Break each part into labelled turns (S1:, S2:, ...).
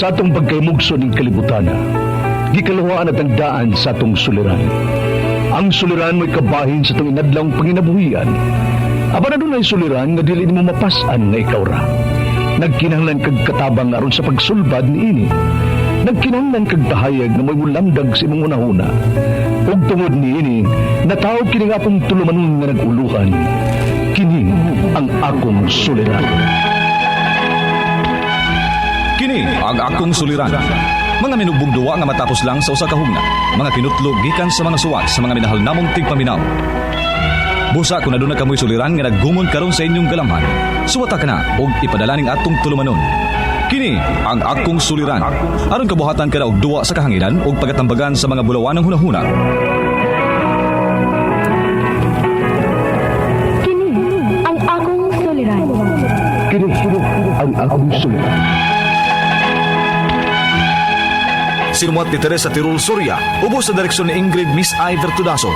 S1: Sa atong pagkaymugso ning kalibutan, gikaluhaan at ang daan sa atong suliran. Ang suliran mo'y kabahin sa atong inadlawng panginabuhian. Apan adunay suliran nga dili nimo mapas-an nga ikaw ra. Nagkinahanglan kag katabang aron sa pagsulbad niini. Nagkinahanglan kag pahayag nga mo'y mulamdag sa imong hunahuna. Ug tungod niini, natawag kini nga akong tulumanon nga nag-uluhan. Kini ang akong suliran.
S2: Kini ang akong suliran. Mga minubong duwa nga matapos lang sa usa ka hugna. Mga kinutlog gikan sa mga suwat sa mga minahal namong tigpaminaw. Busa kung aduna kamoy suliran nga naggumon karon sa inyong galamhan, suwata ka na og ipadala ning atong tulumanon. Kini ang akong suliran. Aron kabuhatan ka na og duwa sa kahanginan og pagatambagan sa mga bulawanang hunahuna.
S3: Kini ang akong suliran.
S1: Kini ang akong suliran.
S2: Sinumat ni Teresa Tirul Soria, ubos sa direksyon ni Ingrid Miss I. Vertudazo.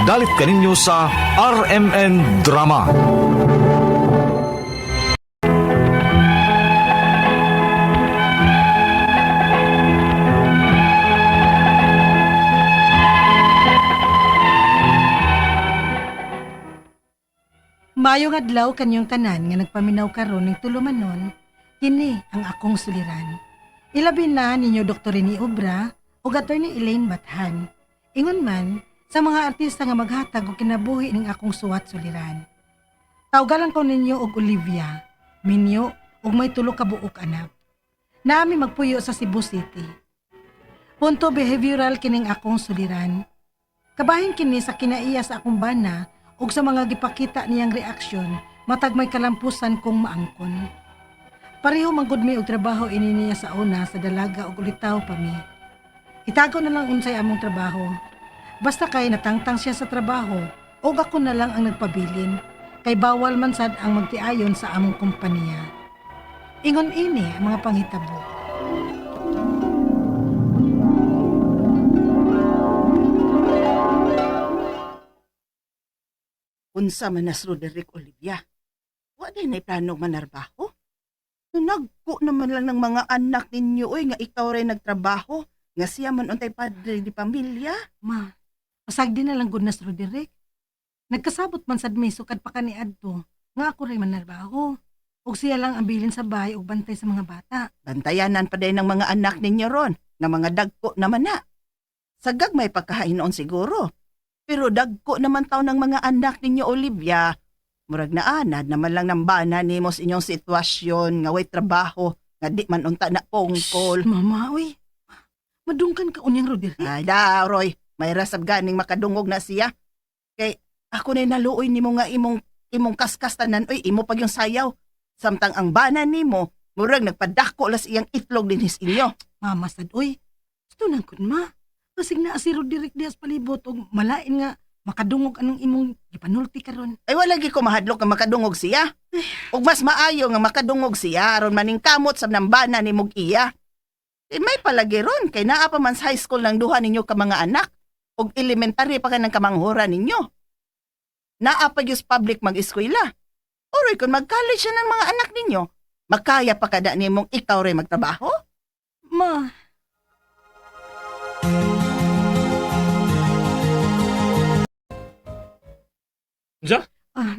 S2: Dalit kaninyo sa RMN Drama.
S4: Maayong adlaw kanyong tanan nga nagpaminaw karon ning tulumanon, kini ang akong suliran. Ilabi na ninyo Dr. Rene Obra ug Attorney Elaine Bathan. Ingon man sa mga artista nga maghatag og kinabuhi ning akong suwat suliran. Tawgalan ko ninyo og Olivia, minyo ug may tulo ka buok anak. Naami magpuyo sa Cebu City. Punto behavioral kining akong suliran. Kabahin kini sa kinaiya sa akong bana ug sa mga gipakita niyang reaksyon matag may kalampusan kong maangkon. Pareho man gud mi og trabaho ini niya sa una sa dalaga ug ulitaw pa mi. Itago na lang unsay among trabaho. Basta kay natangtang siya sa trabaho ug ako na lang ang nagpabilin kay bawal man sad ang magtiayon sa among kompanya. Ingon ini ang mga panghitabo.
S5: Unsa man nas Roderick Olivia. Wa din ay plano manarbaho. Nagko naman lang ng mga anak ninyo oy nga ikaw rin nagtrabaho nga siya man untay padre di pamilya.
S4: Ma, pasagdi na lang gud na si Roderick. Nagkasabot man sad mi sukad pa kaniadto nga ako ray manarbaho. Ug siya lang ang bilin sa bahay ug bantay sa mga bata.
S5: Bantayanan pa din ng mga anak ninyo ron nga mga dagko naman na. Sagag may pagkahainoon siguro. Pero dagko naman taw ng mga anak ninyo Olivia. Murag na anad naman lang ng bana nimo sa inyong sitwasyon nga way trabaho nga di man unta na pongkol.
S4: Shh, Mama, uy. Madungkan ka unyang Roderick.
S5: Ay, da, Roy. May rasab ganing makadungog na siya. Kay, ako na naluoy nimo nga imong imong kaskas tanan, oy, imo pag yung sayaw. Samtang ang bana nimo, murag nagpadako las iyang itlog dinhis inyo.
S4: Mama sad, uy. Gusto nang kun ma. Basig na si Roderick Diaz palibot ug malain nga makadungog anong imong gipanulti karon.
S5: Ay, wala gi ko mahadlok nga makadungog siya. Ug mas maayo nga makadungog siya aron maningkamot sa nambana ni mog iya. Eh, may palagi ron, kay naa pa man sa high school ng duha ninyo ka mga anak ug elementary pa ka ng kamanghura ninyo. Naa pa gyud sa public mag-eskwela. Oroy kung mag-college na ng mga anak ninyo, makaya pa kada nimong ikaw rin magtrabaho?
S4: Ma,
S6: Unsa?
S4: ah,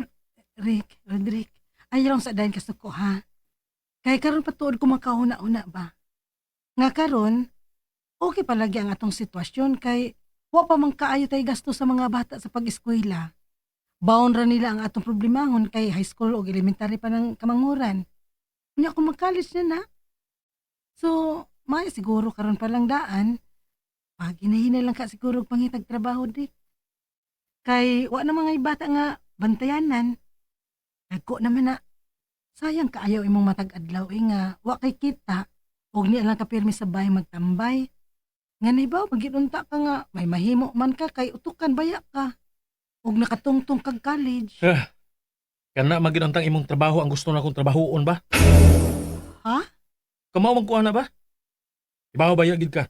S4: Rick, Roderick, ayaw lang sa dayon kasuko ha. Kay karon patuod ko makahuna-una ba. Nga karon, okay palagi ang atong sitwasyon kay wa pa man kaayo tay gasto sa mga bata sa pag-eskwela. Baon ra nila ang atong problemahon kay high school o elementary pa ng kamanguran. Unya kung mag-college na na. So, may siguro karon pa lang daan, pag hinahina lang ka siguro og pangitag trabaho di. Kay wa na mga bata nga bantayanan. Dagko naman na. Sayang kaayo imong matag adlaw eh nga wa kay kita og niya lang ka pirmi sa bahay magtambay. Nga naibaw magiunta ka nga may mahimo man ka kay utukan baya ka og nakatungtong kag college.
S6: Kana maginuntang imong trabaho ang gusto na akong trabahoon ba?
S4: Ha?
S6: Kamao man kuha na ba? Ibaw ba gid ka?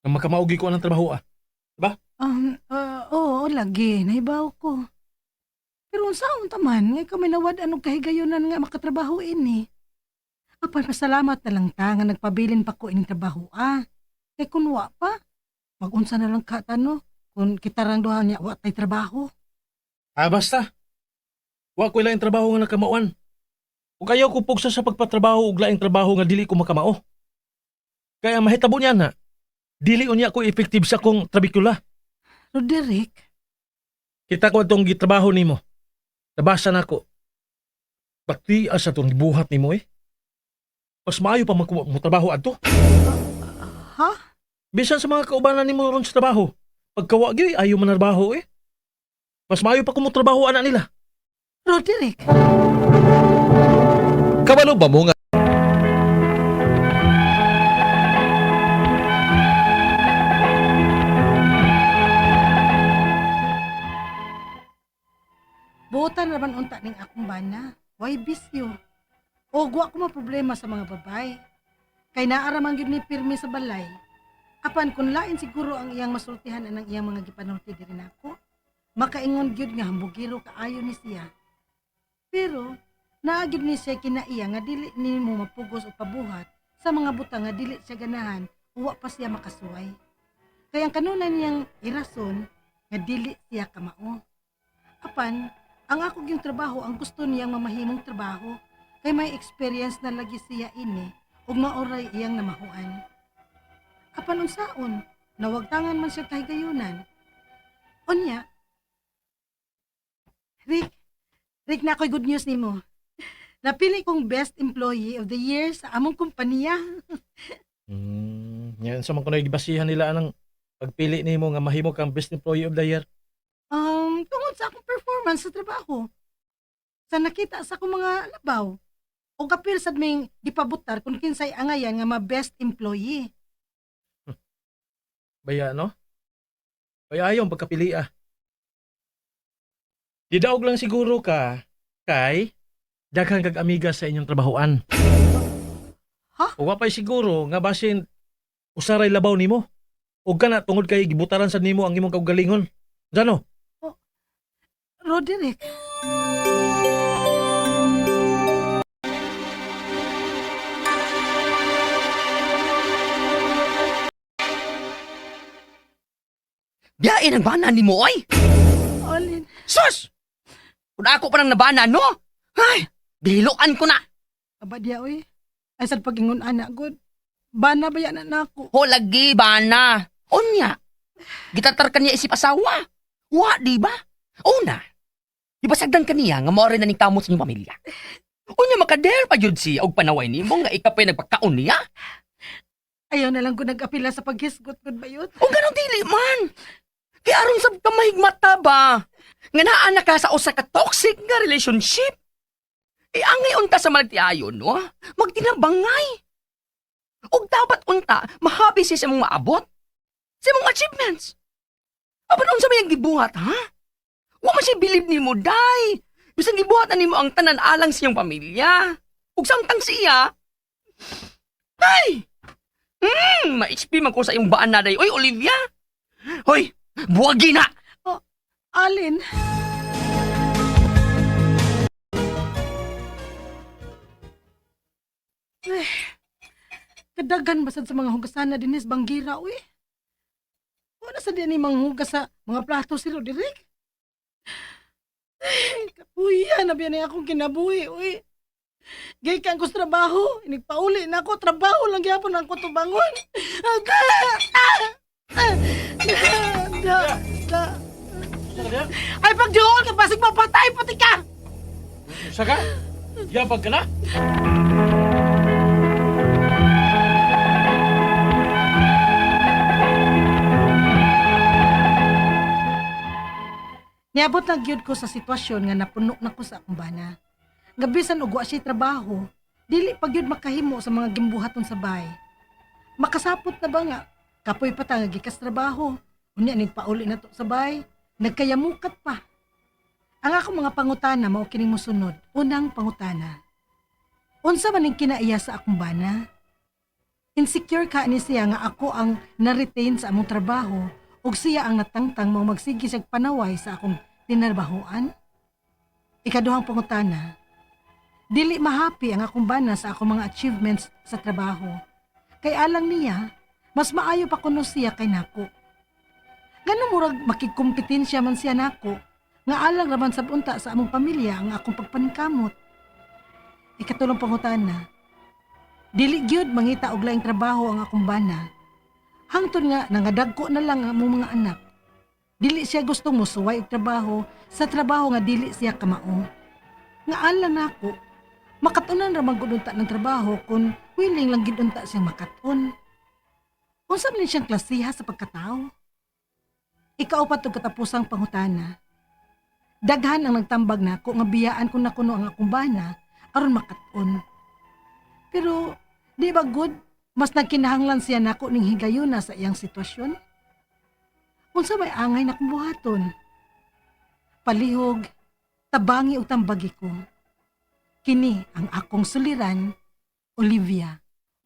S6: Nga makamao gid ko ang trabaho ah.
S4: Oo, lagi naibaw ko. Pero unsaon ta man nga kami nawad anong kahigayonan nga makatrabaho ini. Apan pasalamat na lang ta nga nagpabilin pa ko ining trabaho ah. Kay kun wa pa, magunsa na lang ka tano kung kita rang duha niya wa tay trabaho.
S6: Ah, basta. Wa ko laing trabaho nga nakamauan. Ug ayaw ko pugsa sa pagpatrabaho og laing trabaho nga dili ko makamao. Kaya mahitabo niya na. Dili unya ko effective sa kong trabikula.
S4: Roderick,
S6: Kita ko atong gitrabaho nimo. Nabasa nako. Bakti asa tong gibuhat nimo eh. Mas maayo pa man mo trabaho adto.
S4: Ha?
S6: Bisan sa mga kaubanan nimo ron sa trabaho. Pagkawa gyud ayo man trabaho eh. Mas maayo pa kung mo trabaho ana nila.
S4: Roderick,
S2: Kabalo ba mo nga
S4: buotan raman unta ning akong bana. Why bisyo? O wa ko problema sa mga babay. Kay naa man gyud ni pirmi sa balay. Apan kun lain siguro ang iyang masultihan anang iyang mga gipanulti diri nako. Makaingon gyud nga hambugiro kaayo ni siya. Pero naa gyud ni siya kinaiya nga dili nimo mapugos o pabuhat sa mga butang nga dili siya ganahan uwa pa siya makasuway. Kay ang kanunay niyang irason nga dili siya kamao. Apan ang ako yung trabaho ang gusto niyang mamahimong trabaho kay may experience na lagi siya ini ug maoray iyang namahuan. Apan unsaon, nawagtangan man siya kahigayunan. Unya, Rick, Rick na ako'y good news nimo. Napili kong best employee of the year sa among kumpanya.
S6: Yan sa man kunoy gibasihan nila anang pagpili nimo nga mahimo kang best employee of the year.
S4: Tungod sa akong performance sa trabaho. Sa nakita sa akong mga labaw. O kapil sad ming gipabutar kung kinsay angayan nga ma best employee.
S6: Baya no? Baya ayaw ang pagkapili ah. Didaog lang siguro ka kay daghan kag amiga sa inyong trabahoan.
S4: Ha?
S6: O wa pa'y siguro nga basin usaray labaw nimo. O kana tungod kay gibutaran sad nimo ang imong kaugalingon. Jano?
S4: Roderick,
S7: Biyain ang bana ni mo, oy!
S4: Olin,
S7: Sus! Kung ako pa nang nabana, no? Ay, gihiloan ko na.
S4: aba diya oy. Ay sad pagingon ana good. Bana ba yan na ako?
S7: Ho, lagi, bana. Unya, gitatar ka niya isip asawa. Wa, di ba? Una, ibasagdan ka niya nga maorin na ning kamot sa inyong pamilya. Unya, makader pa yun siya og panaway nimo nga ikaw pa'y nagpagkaon niya.
S4: Ayaw na lang ko nag-apila sa paghisgot good ba yun?
S7: O ganun dili man. Kaya aron sab ka mahigmata ba? Nga naa na ka sa usa ka toxic nga relationship. E angay unta sa malagtiayon, no? Magtinabangay. Og dapat unta, mahabi siya sa imong maabot. Sa imong achievements. Apan unsa may ang gibuhat, ha? Wa man siya bilib nimo, day. Bisan gibuhat na nimo ang tanan alang sa iyong pamilya. Ug samtang siya, ay! Ma-HP man ko sa iyong baan na day. Oy, Olivia! Hoy, buwagi na!
S4: Alin, Eh, kadaghan basad sa mga hugasan na dinis banggira uy. Wala sa din manghugas sa mga plato si Roderick. Ay, kapuya na biyan akong kinabuhi uy. Gikan ko sa trabaho, inigpauli na ako, trabaho lang gyapon ang kutubangon. Aga! Ah! Ah! Da, da. Ay, pagdiyon ka, basig mapatay, pati ka!
S6: Usa ka? Yabag ka na?
S4: Niabot na gyud ko sa sitwasyon nga napuno na ko sa akong bana. Nga bisan og wa siya trabaho, dili pa gyud makahimo sa mga gimbuhaton sa bahay. Makasapot na ba nga kapoy pa ta nga gikas trabaho. Unya nigpauli na to sa bahay, nagkayamukat pa. Ang akong mga pangutana mao kining mosunod. Unang pangutana. Unsa man ning kinaiya sa akong bana? Insecure ka ni siya nga ako ang na-retain sa among trabaho ug siya ang natangtang mao magsige siyag panaway sa akong tinarbahoan? Ikaduhang pangutana. Dili mahappy ang akong bana sa akong mga achievements sa trabaho. Kay alang niya, mas maayo pa kuno siya kay nako. Ngano murag makigkompetensya man siya nako, nga alang raman sa unta sa among pamilya ang akong pagpaningkamot. Ikatulong pangutana, dili gyud mangita og laing trabaho ang akong bana. Hangtod nga nangadagko na lang ang among mga anak. Dili siya gustong mosuway og trabaho sa trabaho nga dili siya kamao. Nga alang nako, makatunan ra man gud unta ng trabaho kung willing lang gid unta siyang makat-on. Unsa man siyang klasiha sa pagkatao? Ikaupat ug katapusang pangutana. Daghan ang nagtambag nako nga biyaan ko na kuno ang akong bana aron makat-on. Pero di ba good mas nagkinahanglan siya nako ning higayuna sa iyang sitwasyon? Unsa may angay na kong buhaton? Palihog, tabangi og tambagi ko. Kini ang akong suliran, Olivia.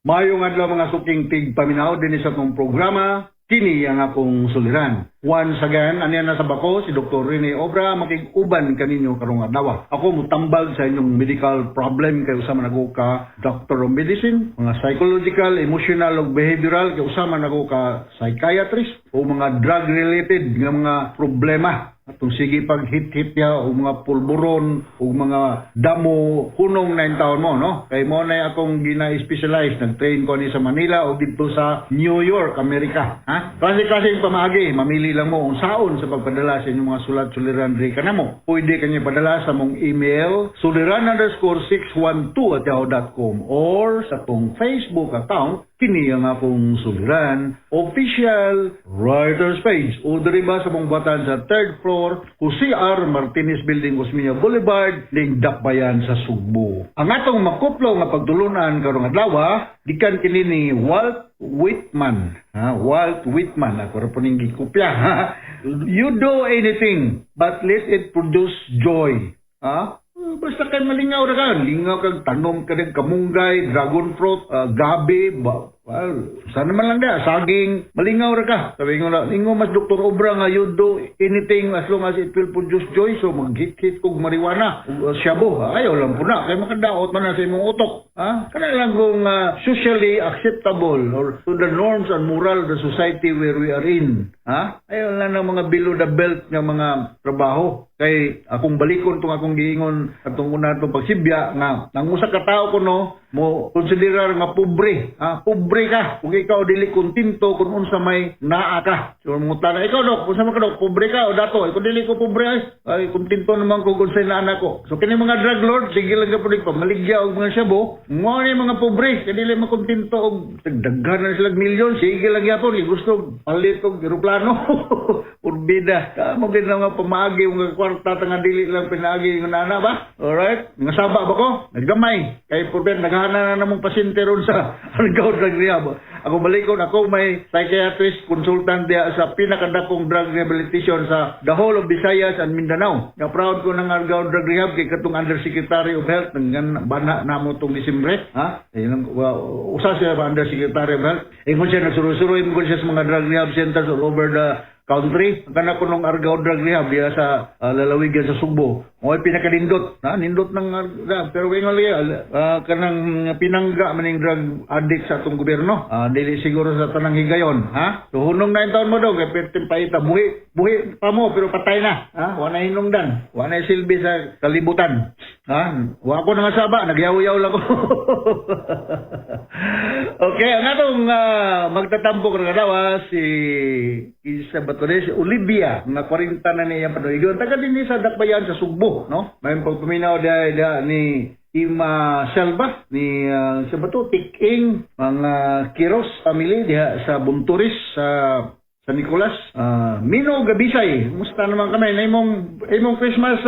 S8: Maayong adlaw, mga suking tigpaminaw, dinhi sa atong programa, Kini ang Akong Suliran. Once again, aniya na sa bako si Dr. Rene Obra, makig-uban kaninyo karong adlaw. Ako mutambag sa inyong medical problem kay usa man ako ka doctor of medicine, mga psychological, emotional ug behavioral kay usa man ako ka psychiatrist, o mga drug related nga mga problema atong sige pag hit-hit ya o mga pulburon o mga damo hunong na taon mo, no? Kay mo na akong gina-specialize. Nag-train ko ni sa Manila o dito sa New York, Amerika, ha? Klase-klase yung pamaagi. Mamili lang mo unsaon sa pagpadala sa inyong mga sulat suliran diri kanamo. Pwede kanyo padala sa mong email suliran_612@yahoo.com or sa tong Facebook account, Kini ang Akong Suliran Official Writers Page, o diri ba sa mong batan sa third floor, Jose R. Martinez Building, Osmeña Boulevard, ning Dakbayan sa Sugbo. Ang atong makuplo nga pagtulunan karong adlaw gikan kini ni Walt Whitman. Ha, Walt Whitman, ako ra po ning gikopya. "You do anything, but let it produce joy." Ha? Basta kay malingaw ra ka, lingaw kag tanom ka ng kamunggay, dragon fruit, gabi, ba, well, sana man lang da, saging, malingaw ra ka. Sabi nga na, ingo mas Dr. Obra nga "You do anything as long as it will produce joy," so mag-hit-hit kog marijuana, ug shabu, ayaw lang po na, kay makadaot man na sa imong utok. Ha? Kana lang kung socially acceptable or to the norms and moral of the society where we are in. Ha? Ayaw lang ng mga below the belt nga mga trabaho. Kay akong balikon tong akong giingon atong una atong pagsibya nga nang usa ka tawo kuno mo konsiderar nga pobre, ha? Pobre ka kung ikaw dili kontento kung unsa may naa ka. So mangutana, "Ikaw, dok, unsa man ka, dok, pobre ka o dato?" "Ay, kung dili ko pobre, ay kontento naman ko kung unsay naa nako." So kini mga drug lord, sige lang ka pud pamaligya og mga shabu, mo ni mga pobre kay dili makontento og daghan na sila milyon, sige lang gyapon gusto palit og eroplano. Urbida ka mo gid nga pamaagi mga kwarta ta nga dili lang pinaagi ng nana ba. Alright, nga saba ba ko naggamay kay problem naghana na namong pasyente ron sa Argao Drug Rehab. Ako balikon, ako may psychiatrist consultant diya sa pinakadakong drug rehabilitation sa the whole of Visayas and Mindanao. Nga proud ko ng Argao Drug Rehab kay katong Undersecretary of Health nang bana namo tong Disyembre, ha? Ayun, well, usa siya ba Undersecretary of Health. Ingon siya nagsurusuroy mo siya sa mga drug rehab centers all over the country. Ang kana ko nung Argao Drug Rehab diya sa lalawigan sa Sugbo. Mo'y pinakanindot, na nindot ng Argao. Pero ingon liya, kanang pinangga maning drug addict sa atong gobyerno. Dili siguro sa tanang higayon, ha? So hunong na taon mo daw kay perting paita, buhi buhi pa mo pero patay na, ha? Wa na hinungdan, wa na silbi sa kalibutan. Ha? Wa ko nga saba, nagyaw-yaw lang ko. Okay, ang atong magtatampok ng adlaw si isa ba to ni? Si Olivia, nga 40 na niya panuigon. Taga din sa Dakbayan sa Sugbo, no? May pagpaminaw dahil ni Ima Selva, ni sa ba to, Tiking, mga Kiros family diha sa Bunturis sa San Nicolas. Mino Gabisay, musta naman kami? Na imong Christmas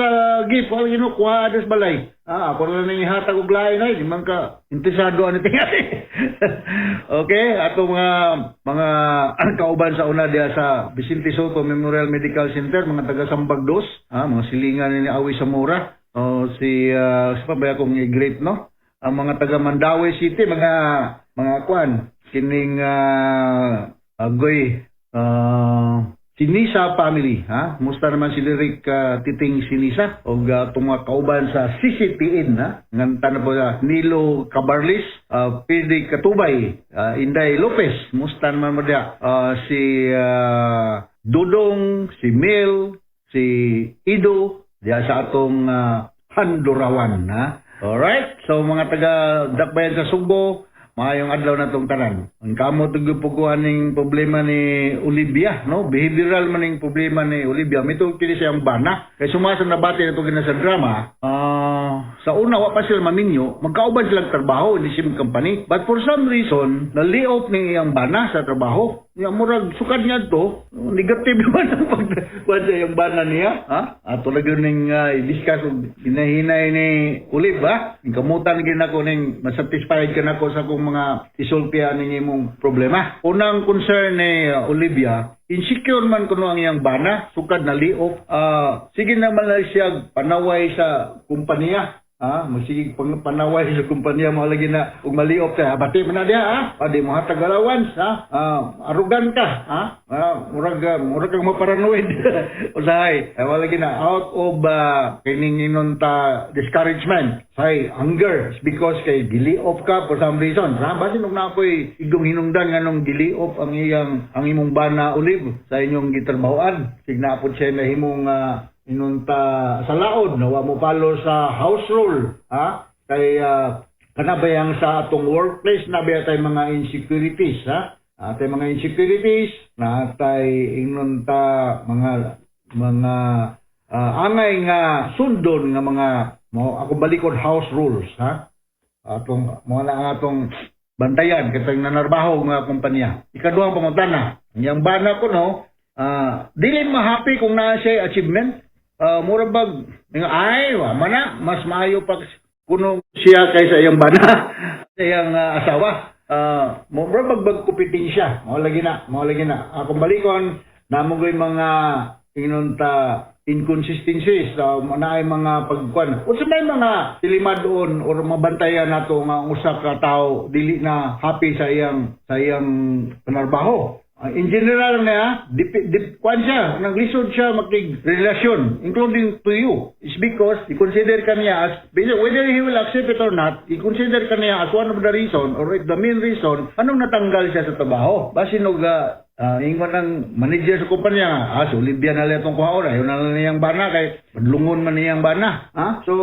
S8: gift, wala kuha des balay. Ako na lang ihatag og lain ay, di man ka interesado ani tingali. Okay, atong mga kauban sa una diha sa Vicente Soto Memorial Medical Center, mga taga Sambag Dos, mga silingan ni Awi Zamora. O si sa pa ba akong i-greet, no? Ang mga taga Mandaue City, mga kwan, kining agoy. Sinisa family, ha? Musta naman si Lyric Titing Sinisa og atong mga kauban sa CCTN, ha? Nganta na po sa Nilo Cabarlis, Pidi Katubay, Inday Lopez, musta naman mo diha? Si Dudong, si Mel, si Ido, diha sa atong Handurawan, ha? Alright, so mga taga Dakbayan sa Sugbo, maayong adlaw na tong tanan. Ang kamot ug puguan ning problema ni Olivia, no? Behavioral man ning problema ni Olivia. Mito kini siyang bana. Kay sumasa nabati na to kina sa drama, sa una wa pa sila maminyo, magkauban silang trabaho in the same company. But for some reason, na-lay off ning iyang bana sa trabaho. Ya murag sukad niya to, negative man ang pag kuan sa iyang bana niya, ha? Ato lagi ning i-discuss og hinahinay ni Olive, ha? Ning kamutan gyud nako ning masatisfied ka nako sa akong mga isultian ning imong problema. Unang concern ni Olivia, insecure man kuno ang iyang bana, sukad na lay off. Sige naman lang siya panaway sa kumpanya. Ha, magsige panaway sa kumpanya mo lagi na ug ma-lay off ka. Bati man na diha, ha. Pwede mo hatag allowance, ha. Arrogant ka, ha. Murag kang maparanoid. Usahay, ay wala lagi na out of kining inon ta discouragement. Say anger is because kay gi-lay off ka for some reason. Ha, basin og naa po'y igong hinungdan nganong gi-lay off ang imong bana, Olive, sa inyong gitrabahoan. Signa pod siya nahimong inunta sa laod na wa mo follow sa house rule, ha, kay kana bayang sa atong workplace na ba tay mga insecurities, ha, atay mga insecurities na tay ingnon ta mga angay nga sundon nga mga mo ako balikon house rules, ha, atong mga na ang atong bantayan kitang nanarbaho nga kumpanya. Ikaduhang pangutana, ang bana ko no, dili ma-happy kung naa siya achievement. Mura bag nga ay wa mana mas maayo pa kuno siya kaysa iyang bana, sa iyang asawa. Mura bag bag kompetensya. Mao lagi na. Akong balikon namo ko'y mga ingnon ta inconsistencies naay mga pagkuan unsa may mga tilimadon or mabantayan nato nga ang usa ka tawo dili na happy sa iyang panarbaho. In general nga, dip, kuan siya, naglisod siya makig relasyon, including to you. It's because i-consider ka niya as, whether he will accept it or not, i-consider ka niya as one of the reason or the main reason anong natanggal siya sa trabaho. Basin og ingon ng manager sa kumpanya nga, si Olivia na lang itong kuhaon, ayaw na lang niyang bana kay madlungon man niyang bana. Ha? So,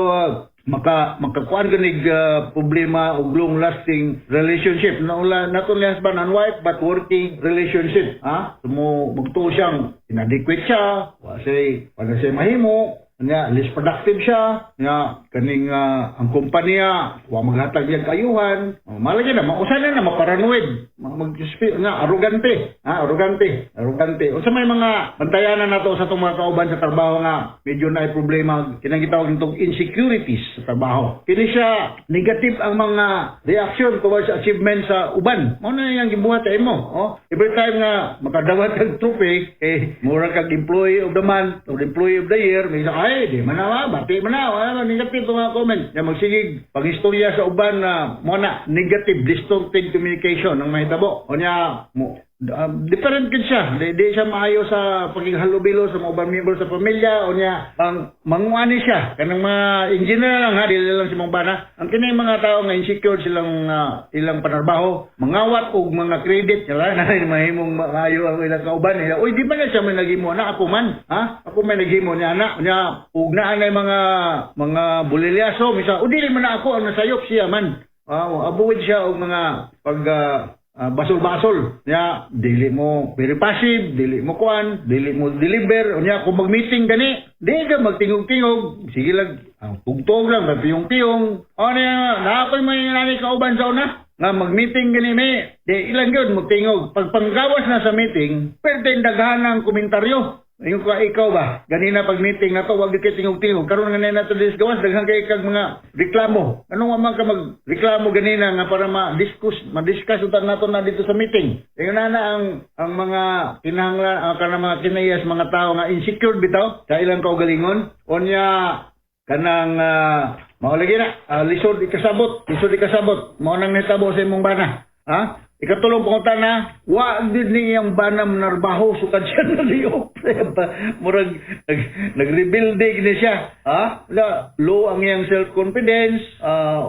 S8: makakuan ganig problema og long lasting relationship na wala not only husband and wife but working relationship, ha. So mo magtuo siyang inadequate siya, wa siya mahimo nya, less productive siya nya, kaning ang kumpanya wa maghatag niyang kayuhan. Oh, malagi na mausa na na maparanoid, mag nga arrogante, ha, arrogante, arrogante. Unsa may mga bantayanan nato sa atong mga kauban sa trabaho nga medyo na problema kinang gitawag nitong insecurities sa trabaho? Kini siya negative ang mga reaction towards achievement sa uban. Mao na iyang gibuhat sa imo. Oh, every time nga makadawat kag trophy, eh mura kag employee of the month or employee of the year, may isa, ay di man na, bati man na, wala negative mga comment ya, magsigig pag-istorya sa uban na mo na negative distorted communication ang mahitabo. O nya mo different gid siya, di siya maayo sa pagighalubilo sa mga ubang member sa pamilya. O niya ang manguani siya kanang mga engineer lang, ha, dili lang si mong bana. Ang kini mga tao nga insecure silang ilang panarbaho, mangawat og mga credit nila na mahimong maayo ang ilang kauban nila. Uy, di ba na siya may naghimo na, ako man, ha, ako may naghimo niya na niya ug naa na mga bulilyaso misa, o dili man na ako ang nasayop, siya man. Avoid siya og mga pag basol-basol. Nya, dili mo very passive, dili mo kuan, dili mo deliver. Unya, kung mag-meeting gani, di ka magtingog-tingog. Sige lang, ang tugtog lang, piyong-piyong. O niya, naakoy may nani kauban sa una nga mag-meeting gani mi, di ilang yun, magtingog. Pag panggawas na sa meeting, pwede daghan ang komentaryo. Yung ka, ikaw ba? Ganina pag meeting na to, wag di kay tingog-tingog. Karon nga na nato dis gawas, daghan kay kag mga reklamo. Ano nga man ka magreklamo ganina nga para ma-discuss utan nato na dito sa meeting. Ingon na na ang mga kinahanglan kanang mga kinayas mga tao nga insecure bitaw sa ilang kaugalingon. Unya kanang mao lagi na lisod ikasabot, lisod ikasabot. Mao nang nahitabo sa imong bana. Ha? Ikatulong pangutana, wa gid ni iyang bana manarbaho sukad siya na-lay off. Murag nag-rebuilding ni siya. Ha? Wala, low ang iyang self-confidence.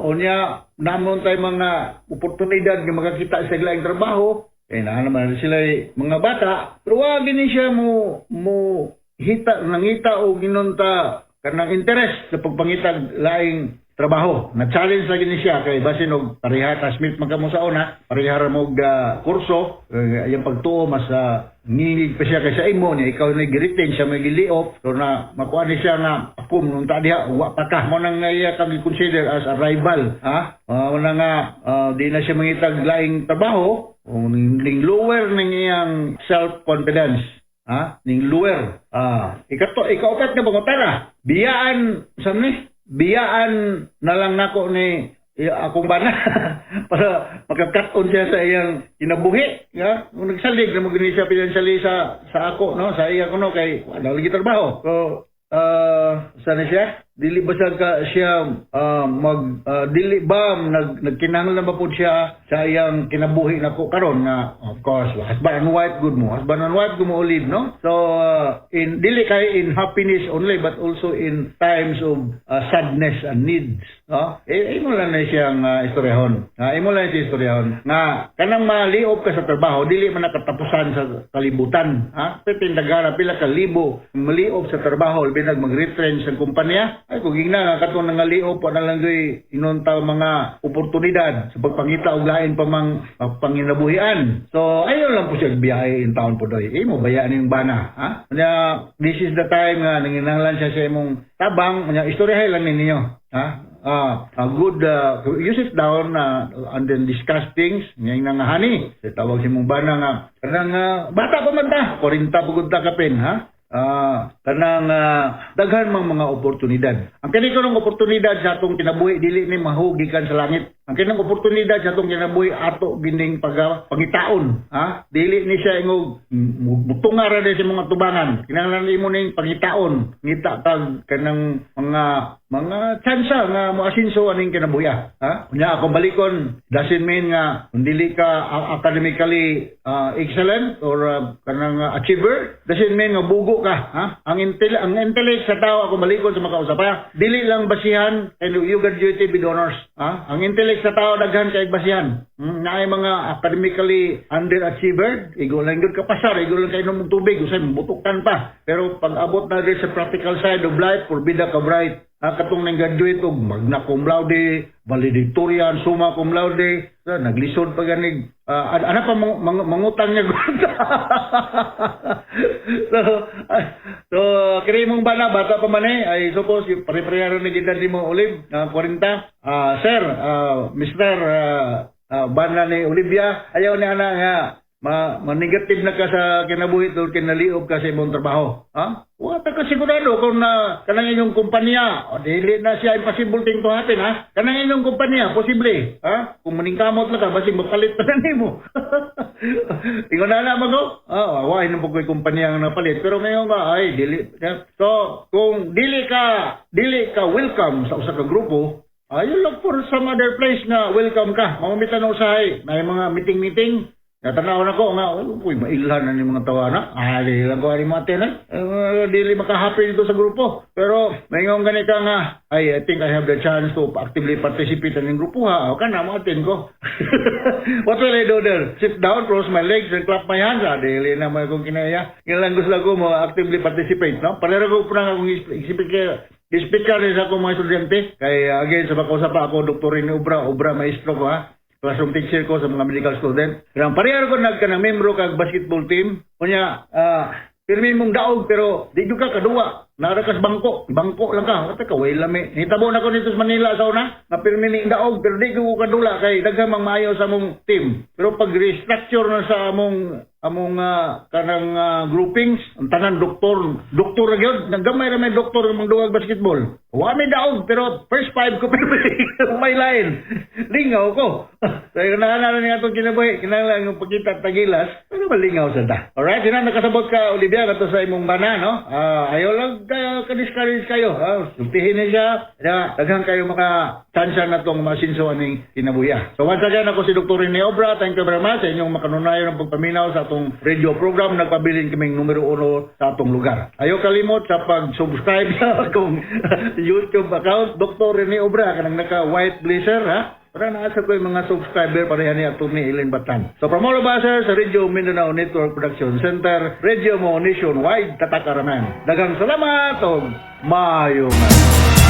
S8: Unya, namon tay mga oportunidad nga makakita sa laing trabaho. Eh, naa naman sila mga bata. Pero wa gid ni siya mo hita nangita o ginunta kanang interest sa pagpangitag laing trabaho. Na-challenge lagi ni siya kay basin og pareha classmate man kamo sa una, pareha ra mo og kurso, iyang pagtuo mas ngingig pa siya kay sa imo niya, ikaw na gi-retain, siya may gi-lay off. So na makuha ni siya nga ako nung ta diha wa pa ka mo nang iya kang consider as a rival, ha? Wala nga di na siya mangitag laing trabaho o ning lower ning iyang self confidence, ha, ning lower. Ikato ikaupat nga pangutana, biyaan sa ni biyaan na lang nako ni akong bana para makakat-on siya sa iyang kinabuhi, ya. Kung nagsalig na mo gini siya financially sa ako, no, sa iya kuno kay wala lagi trabaho. So sa na siya dili ba siya ka siya mag dili ba nagkinahanglan ba pud siya sa iyang kinabuhi nako karon nga of course husband and wife good mo, husband and wife good mo, Olive, no? So in dili kay in happiness only but also in times of sadness and needs, no? Eh, imo lang na siyang istoryahon, imo lang siya istoryahon nga kanang maliop ka sa trabaho dili man nakatapusan sa kalibutan, ha. Pipindagara pila ka libo maliop sa trabaho labi nag mag-retrench ang kumpanya. Ay, kung gingna nga katong nangaliop wa na lang gyud inunta mga oportunidad sa pagpangita og lain pa mang panginabuhian. So ayaw lang po siya biyahe in town po doy, imo bayaan yung bana, ha. Nya this is the time nga nanginahanglan siya sa imong tabang. Nya istoryahay lang ninyo, ha. A good you sit down and then discuss things nga nga hani tawag si mong bana nga kanang bata pa man ta, 40 pugod ta kapin, ha. Kanang daghan mang mga oportunidad. Ang kani kanang oportunidad sa atong kinabuhi dili ni mahugi kan sa langit. Ang kanang oportunidad sa atong kinabuhi ato gining pag pangitaon, ha? Dili ni siya ingog mutunga ra di sa mga tubangan. Kinahanglan nimo ning pangitaon, ngita kag kanang mga tsansa nga moasinso aning kinabuhi, ha? Unya ako balikon, doesn't mean nga kung dili ka academically excellent or kanang achiever, doesn't mean nga bugo ka, ha? Ang intellect sa tao, ako balikon sa makausap, ha? Dili lang basihan and you graduated with honors, ha? Ang intellect sa tao daghan kay basihan. Naay mga academically underachiever, igo lang gyud kapasar, igo lang kay inom og tubig, usay mutukan pa. Pero pag abot na rin sa practical side of life, purbida ka bright. Katong nang graduate og magna cum laude, valedictorian, summa cum laude, so, naglisod pa ganig. Ana pa mangutang niya. So kini mong bana bata pa man eh, I suppose pare-pareha ni gid nimo, Olive, 40. Sir, Mr. Bana ni Olivia, ayaw ni ana nga ma negative na ka sa kinabuhi tungod kay naliog ka sa imong trabaho. Ha? Wa ta ka sigurado kung na kanang inyong kumpanya, o dili na siya impossible thing to happen, ha? Kanang inyong kumpanya, posible, ha? Kung maningkamot lang ka, basig mapalit pa na nimo. Ingon na naman ko. Ah, wa nang ko'y kumpanya nga napalit, pero ngayon nga ay dili. So, kung dili ka welcome sa usa ka grupo, you look for some other place nga welcome ka. Mamamita na usahay. May mga meeting-meeting. Natanaw na ko nga, uy, mailhan na ni mga tawana. Dili lang ko ani mga tenay. Dili makahappy dito sa grupo. Pero, may ngong ganita nga, ay, I think I have the chance to actively participate in grupo, ha. O ka na, mga ko. What will I do there? Sit down, cross my legs, and clap my hands. Dili na mga kong kinaya. Nga lang gusto ko mo actively participate, no? Palero ko po na akong speaker rin sa akong mga estudyante. Kay again, sa pag-usap pa ako, Dr. Rene Obra, Obra maestro ko, ha. Classroom teacher ko sa mga medical student. Kaya pareho ko nagka ng membro kag basketball team. Unya, pirmi mong daog pero di jud ka kaduwa. Nara kas bangko, bangko lang ka. Kata ka way lami. Nitabo na ko dito sa Manila sa una, na pirmi ni daog pero di ko kadula kay daghan mang maayo sa among team. Pero pag restructure na sa among Among kanang groupings, ang tanan doktor, doktor ra gyud, naggamay ra may doktor nga mangduwag basketball. Wa may daog pero first five ko pero may line. Lingaw ko. Kaya na ni atong kinabuhi, kinahanglan ang pagkita tagilas, pero malingaw sa ta. Alright, sina nakasabot ka, Olivia, kato sa imong bana, no? Ayaw lang ka-discourage kayo. Sultihin ni siya. Kaya, daghan kayo maka tsansa na tong masinso aning kinabuya. So once again, ako si Dr. Rene Obra. Thank you very much sa inyong makanunayon ng pagpaminaw sa atong radio program. Nagpabilin kaming numero uno sa atong lugar. Ayaw kalimot sa pag-subscribe sa akong YouTube account, Dr. Rene Obra, kanang naka-white blazer, ha? Para naasa ko yung mga subscriber pareha ni Atty. Ellen Batan. So from all of us here sa Radio Mindanao Network Production Center, Radio Mo Nationwide, Tatakaraman. Daghang salamat og maayong adlaw.